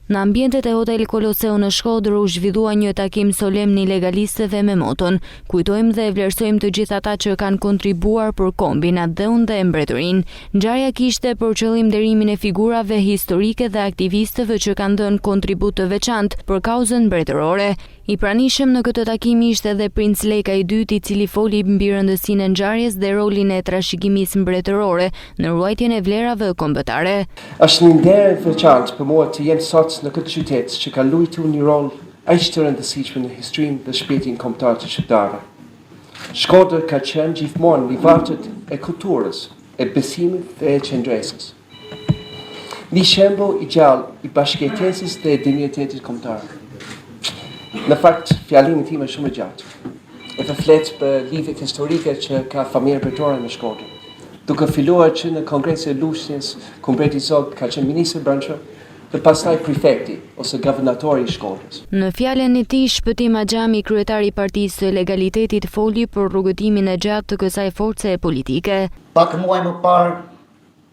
Në ambientet e Hotel Koloseo në Shkodër u zhvillua një takim solemn i legalistëve me moton, Kujtojmë dhe vlerësojmë të gjithë ata që kanë kontribuar për kombin, atdheun dhe mbretërinë. Ngjarja kishte për qëllim nderimin e figurave historike dhe aktivistëve që kanë dhënë kontribut të veçantë për kauzën mbretërore. I pranishëm në këtë takim ishte edhe Princ Leka i Dytë, i cili foli mbi rëndësinë e ngjarjes dhe rolin e trashëgimisë mbretërore në ruajtjen e vlerave kombëtare. Është një nder i veçantë për mua të jem sot në këtë qytet që ka luajtur një rol aq të rëndësishëm në historinë dhe shpirtin kombëtar të shqiptarëve. Shkodra ka qenë gjithmonë një vartës e kulturës, e besimit dhe e qëndresës. Një shembull i gjallë i bashkëjetesës dhe dinjitetit kombëtar. Në fakt, fjalimi tim është shumë i gjatë. Edhe flet për lidhjet historike që ka familja mbretërore me Shkodrën. Duke filluar që në Kongresin e Lushnjës, ku mbreti Zog ka qenë ministër i Brendshëm, dhe pastaj prefekti ose guvernatori i Shkodrës. Në fjalën e tij, Shpëtim Axhami, kryetar i Partisë së Legalitetit, foli për rrugëtimin e gjatë të kësaj force politike. Pak muaj më parë,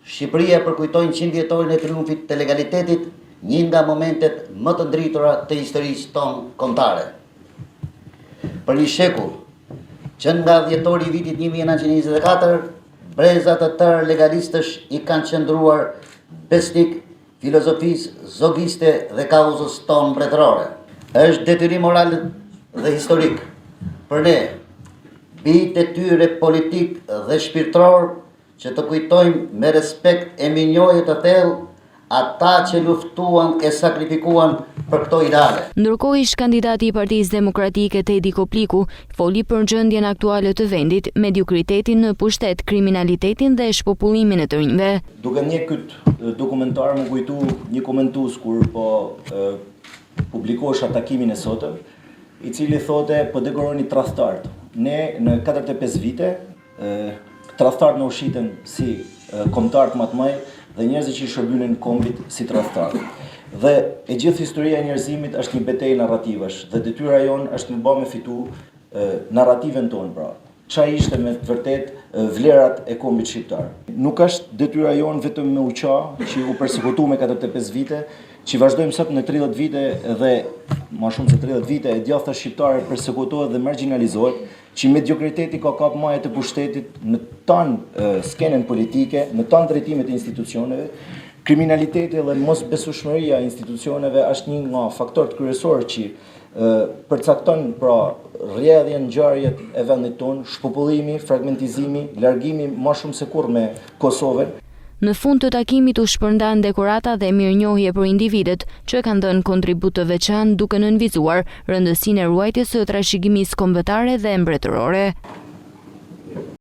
Shqipëria përkujtoi njëqindvjetorin e triumfit të legalitetit, një nga momentet më të ndritura të historisë tonë kombëtare. Për një shekull, që nga dhjetori i vitit 1924, breza të tërë legalistësh i kanë qëndruar besnik filozofisë zogiste dhe kauzës tonë mbretërore. Është detyrim moral dhe historik për ne, bijtë e tyre politikë dhe shpirtërorë, Që të kujtojmë me respekt e mirënjohje të thellë ata që luftuan e sakrifikuan për këto ideale. Ndërkohë ish-kandidati i Partisë Demokratike Tedi Kopliku foli për gjendjen aktuale të vendit, mediokritetin në pushtet, kriminalitetin dhe shpopullimin e të rinjve. Duke ndjek këtë dokumentar m'u kujtu një komentues kur po publikosha takimin e sotëm, i cili thote po dekoroni tradhtarët. Ne në 45 vite Tradhtarët na u shitën si kombëtarët më të mëdhenj dhe njerëzit që i shërbynin kombit si tradhtarë. Dhe e gjithë historia e njerëzimit është një betejë narrativash dhe detyra jonë është me ba me fitu narrativën tonë pra. Ça ishte me të vërtetë vlerat e kombit shqiptar. Nuk është detyra jonë vetëm me u qa që u persekutu me 45 vite, që vazhdojmë sot në 30 vite dhe ma shumë se 30 vite e djathta shqiptare persekutohet dhe marginalizohet, Që mediokriteti ka kap majet e pushtetit në tanë skenën politike, në tanë drejtimet e institucioneve, kriminaliteti dhe mosbesueshmëria e institucioneve është një nga faktorët kryesorë që përcakton pra rrjedhjen, ngjarjet e vendit tonë, shpopullimi, fragmentizimi, largimi ma shumë se kurrë me Kosovën. Në fund të takimit u shpërndanë dekorata dhe mirënjohje për individët që kanë dhënë kontribut të veçantë duke nënvizuar rëndësinë e ruajtjes së trashëgimisë kombëtare dhe mbretërore.